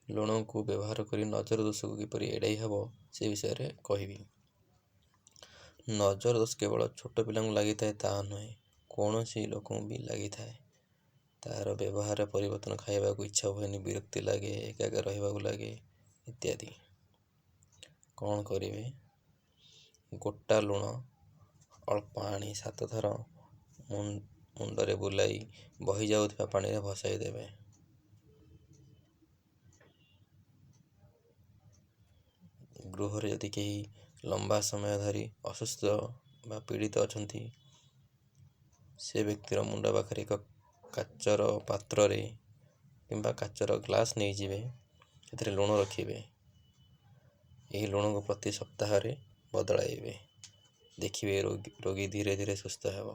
ଲୁଣକୁ ବ୍ୟବହାର କରି ନଜର ଦୋଷକୁ କିପରି ଏଡ଼ାଇ ହେବ ସେ ବିଷୟରେ କହିବି। ନଜର ଦୋଷ କେବଳ ଛୋଟ ପିଲାଙ୍କୁ ଲାଗିଥାଏ ତାହା ନୁହେଁ, କୌଣସି ଲୋକଙ୍କୁ ବି ଲାଗିଥାଏ। ତାହାର ବ୍ୟବହାର ପରିବର୍ତ୍ତନ, ଖାଇବାକୁ ଇଚ୍ଛା ହୁଏନି, ବିରକ୍ତି ଲାଗେ, ଏକା ଏକା ରହିବାକୁ ଲାଗେ ଇତ୍ୟାଦି। କ'ଣ କରିବେ? ଗୋଟା ଲୁଣ ଅଳ୍ପ ଆଣି 7 ଥର ମୁଣ୍ଡରେ ବୁଲାଇ ବହି ଯାଉଥିବା ପାଣିରେ ଭସାଇ ଦେବେ। ଗୃହରେ ଯଦି କେହି ଲମ୍ବା ସମୟ ଧରି ଅସୁସ୍ଥ ବା ପୀଡ଼ିତ ଅଛନ୍ତି, ସେ ବ୍ୟକ୍ତିର ମୁଣ୍ଡ ପାଖରେ ଏକ କାଚର ପାତ୍ରରେ କିମ୍ବା କାଚର ଗ୍ଲାସ୍ ନେଇଯିବେ, ସେଥିରେ ଲୁଣ ରଖିବେ। ଏହି ଲୁଣକୁ ପ୍ରତି ସପ୍ତାହରେ ବଦଳାଇବେ। ଦେଖିବେ ରୋଗୀ ଧୀରେ ଧୀରେ ସୁସ୍ଥ ହେବ।